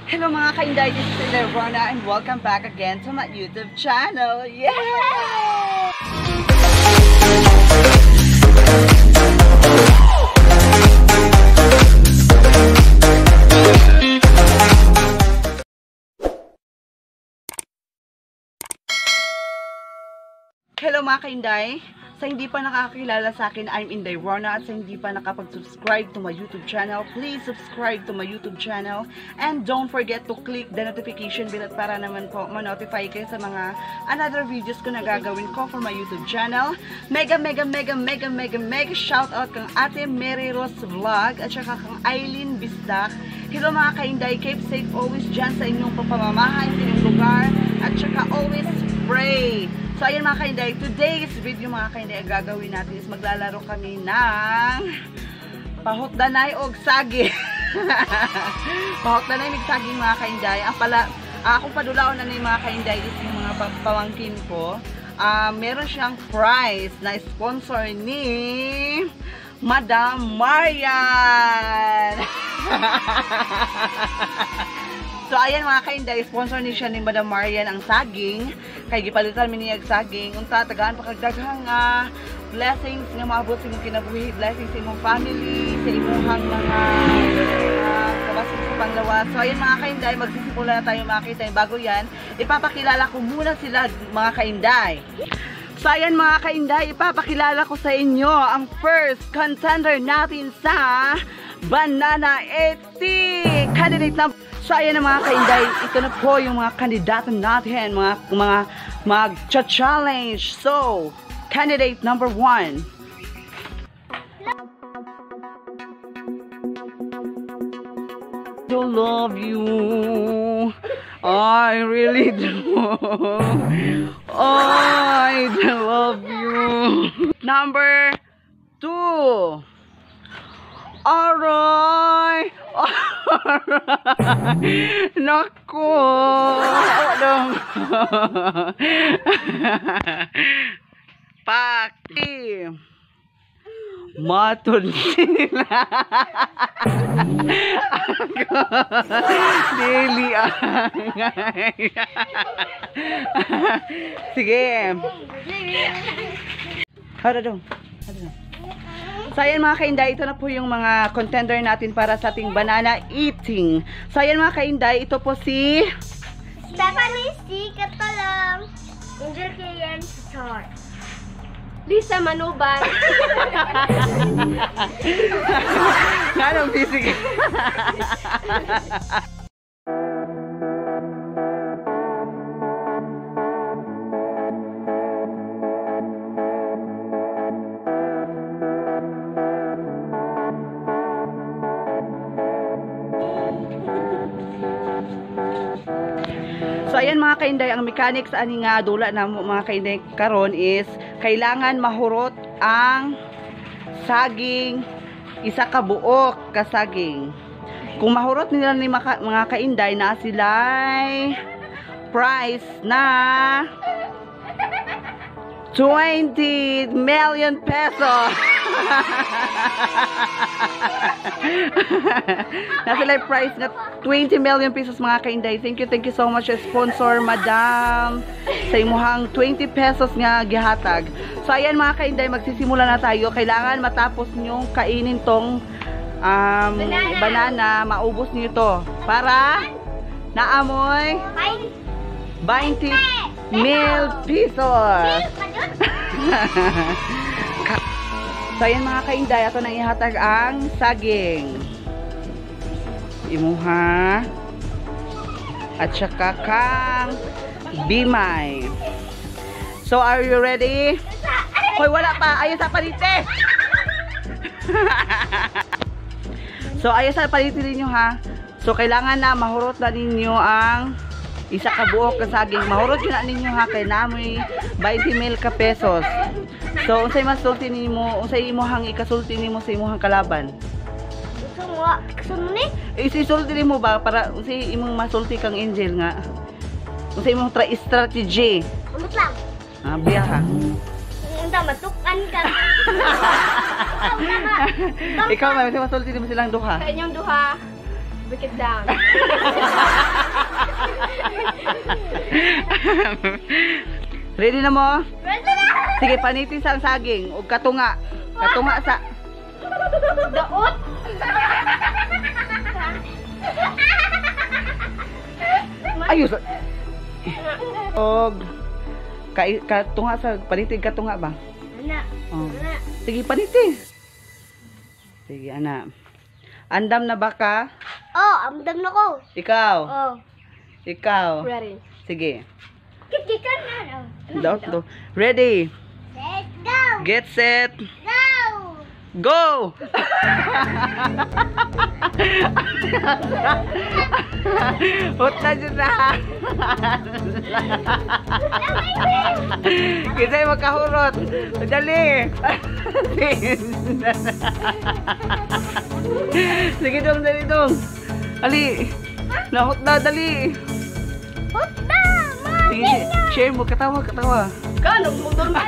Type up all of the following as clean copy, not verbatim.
Hello mga kainday, this is Inday Rona and welcome back again to my YouTube channel. Yeah! Hello mga kainday! Sa hindi pa nakakilala sa akin, I'm Inday Rona. At sa hindi pa nakapag-subscribe to my YouTube channel, please subscribe to my YouTube channel. And don't forget to click the notification bell at para naman po ma-notify kayo sa mga another videos ko na gagawin ko for my YouTube channel. Mega, mega, mega, mega, mega, mega shoutout kang Ate Mary Rose Vlog at saka kang Eileen Bisdak. Hello mga kainday, keep safe always dyan sa inyong pamamahay, sa inyong lugar. At saka always pray. So ayan mga kainday, today's video mga kainday, ang gagawin natin is maglalaro kami ng pahotdanay og saging. Pahotdanay og saging mga kainday. Ang pala, akong padulaon na ni mga kainday is yung mga pamangkin ko. Meron siyang prize na sponsor ni Madam Marian. So ayan mga kainday, sponsor ni siya ni Madam Marian ang saging. Kay gipalitan mi niya og saging. Unta tagaan pa kag daghang blessings nga maabot sa imong kinabuhi, blessings sa imong family, sa imong mga kabasok sa panglawas. So ayan mga kainday, magsisimula na tayo mga kainday. Bago yan, ipapakilala ko muna sila mga kainday. So ayan mga kainday, ipapakilala ko sa inyo ang first contender natin sa Banana 80 candidate na. So ayan na mga kainday, ito na po yung mga kandidato natin, mga mag-challenge. So, candidate number 1. I love you. I really do. I love you. Number 2. Aray! Aray! Naku! Alam! Paki! Matod sila! Dili angay! Sige! Hara dong! Hara dong! So ayan mga kainday, ito na po yung mga contender natin para sa ating banana eating. So ayan mga kainday, ito po si Stephanie C. Katalam, Angel K.M. Star, Lisa Manuban. Anong busy ka? So ayan mga kainday, ang mechanics ani nga dula na mga kainday karon is kailangan mahurot ang saging, isa ka buok ka saging. Kung mahurot nila ni mga kainday, na sila'y price na 20 million pesos. Nasa live price na 20 million pesos mga kainday. Thank you so much sponsor madam sa imuhang 20 pesos nga gihatag. So ayan mga kainday, magsisimula na tayo. Kailangan matapos nyong kainin tong banana, maubos niyo to para naamoy 20 mil pesos. So ayan mga kainday, ato nang ihatag ang saging. Imuha. At saka kang bimay. So are you ready? Hoy, wala pa. Ayaw sa palite. So ayaw sa palite ninyo ha. So kailangan na mahurot na ninyo ang isa ka buok ka saging. Mahurot yun na ninyo ha kay namoy 20 mil ka pesos. So unsay masulti nimo, unsay imong ikasulti nimo sa imong kalaban? Isulti nimo ba para unsay imong masulti kang Angel nga? Unsay imong strategy? Umot lang. Ah, biya ka. Unta matukan ka. Ikaw man, unsay masulti nimo silang duha? Sa inyong duha, break it down. Ready na mo? Ready na! Sige, panitin sa ang saging ug katunga. Katunga sa Daot! Ayos. Og katunga sa panitin katunga ba? Ana. Oh. Ana. Sige, paniti. Sige, ana. Andam na ba ka? Oh, amdam na ko. Ikaw. Oh. Ikaw. Ready. Sige. Kikikan na. Oh. Daot do. Ready. Let's go! Get set. Go! Go! Hot na dyan na. Kisa'y magkahurot. Dali. Sige dong, dali dong. Ali. Nahot na, dali. Hot na! Sige, share mo. Katawa, katawa. Kano, mudurman.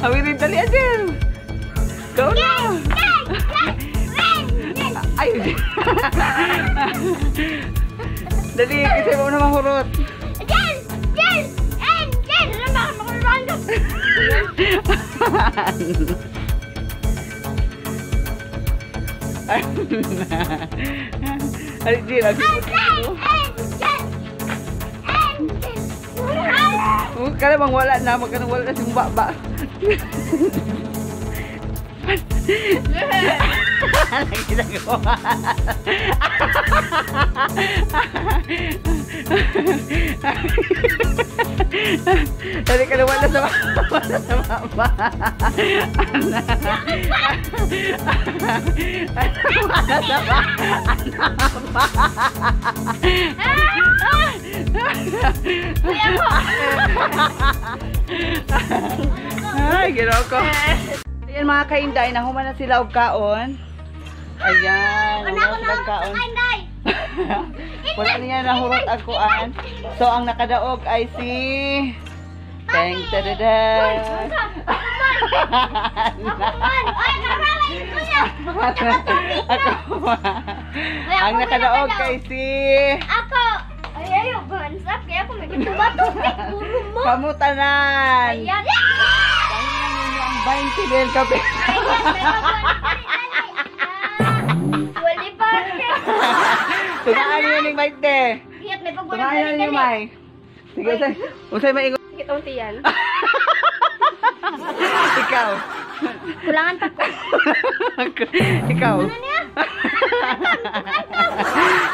Awirin, dali, Adel. Go na. Ay. Dali, kasi mo na mahurot. Jel! Jel! Jel! Ano ba? Makulurando! Ay, Jill, ang Jel! Jel! Jel! Kala bang wala na, magkano wala na si Mbaba. Anong ginagawa? Dali ka na, wala sa wala sa baba. Wala sa baba. Ay, ginoo ko. Ayan mga kainday, nahuman na sila og kaon. Ayan, Ano nahuman ako sila na og kaon. Kainday! Wala niya nahurot ang kuan. So ang nakadaog ay si Teng tadada. Ako man! Ay, naraway ko niya! Ako. Ang nakadaog kay si Ako! Ay, ayaw, bansap. Kaya ako may tumatubig. Puro mo. Pamutanan. Ayan. Pahingan ninyo ang 20 del kape. Ayan, may wali pa. Tungaan niyo ning 20. Hiyat, may pagwalang Tungaan niyo ninyo may. Sige, usay, usay maingon. Kitong tiyan. Ikaw. Kulangan pa ko. Ikaw. Ano niya?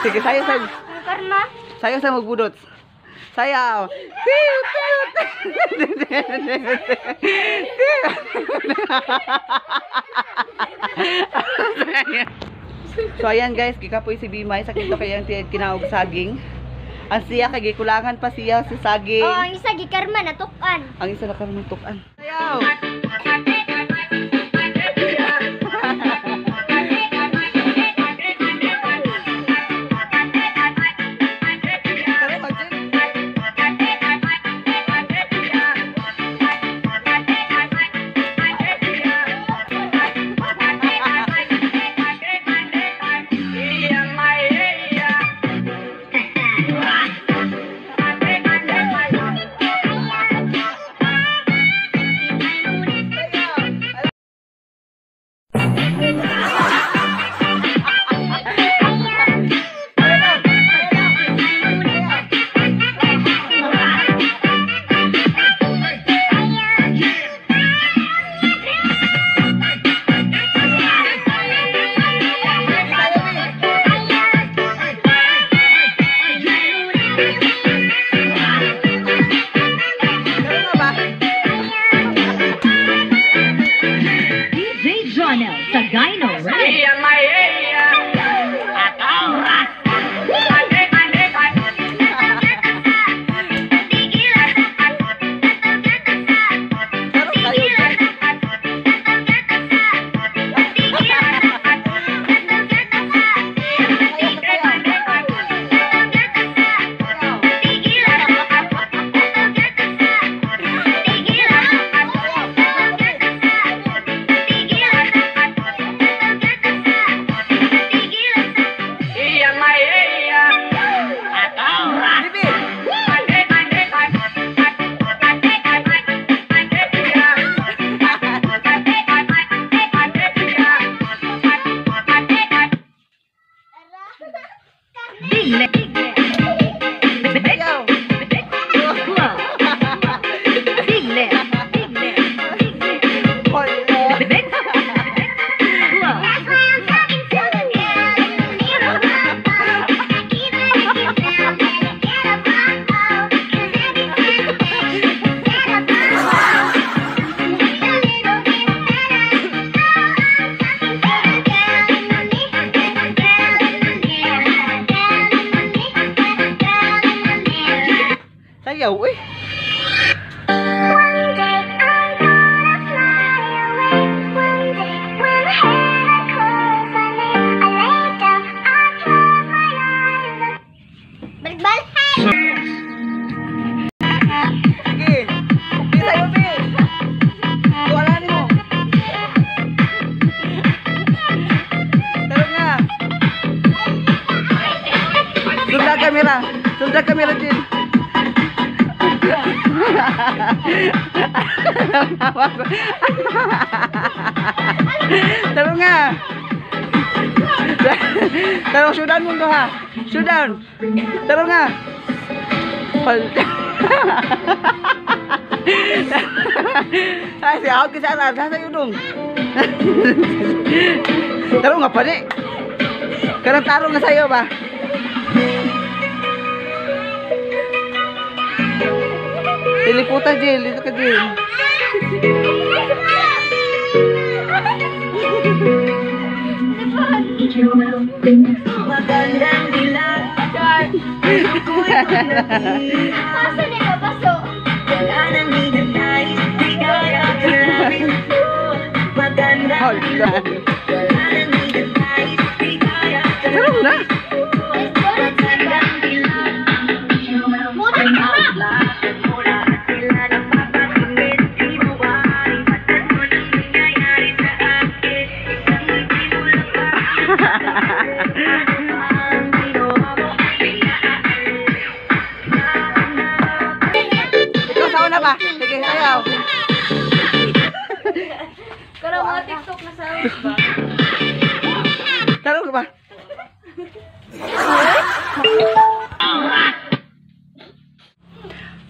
Sige, sayo sa Karma. sayo sa magbudot. Sayaw. Tiw, tiw, tiw. So ayan guys, gikapoy si Bimay, sakit to kayang kinaog saging. Ang siya kay gikulangan pa siya sa saging. Oh, ang isa gikarma natukan. Ang isa na karon tukan. Sayaw. Tara, mag- One day I'm gonna fly away. One day when heaven calls my name, I lay down, I close my eyes. Balik-balik! Sige. Bi, sa'yo, Bi. Wala mo. Tara nga. Sundan kamera. Sundan kamera, Jill. Tara nga. Tara, showdown mo ha. Showdown. Tara nga. Ay, si ako kasi sa dong. Tara nga pa di. Karang tarong na sa'yo ba? Tiliputa, Jill. Dito ka, Jill. Paso nila, paso. Hold. Tara na. Let's go to the Ikaw sa una ba? Sige, sayaw. Pero mga TikTok na sa ba? Tarong ka ba?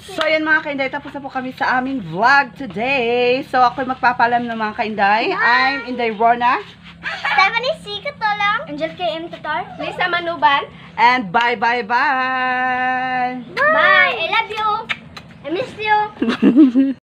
So, ayan mga kainday, tapos na po kami sa aming vlog today. So, ako'y magpapalam ng mga kainday. I'm Inday Rona. Stephanie C. Katolang. Angel K. M. Tatar. Lisa Manuban. And bye, bye, bye! Bye! I love you! I miss you!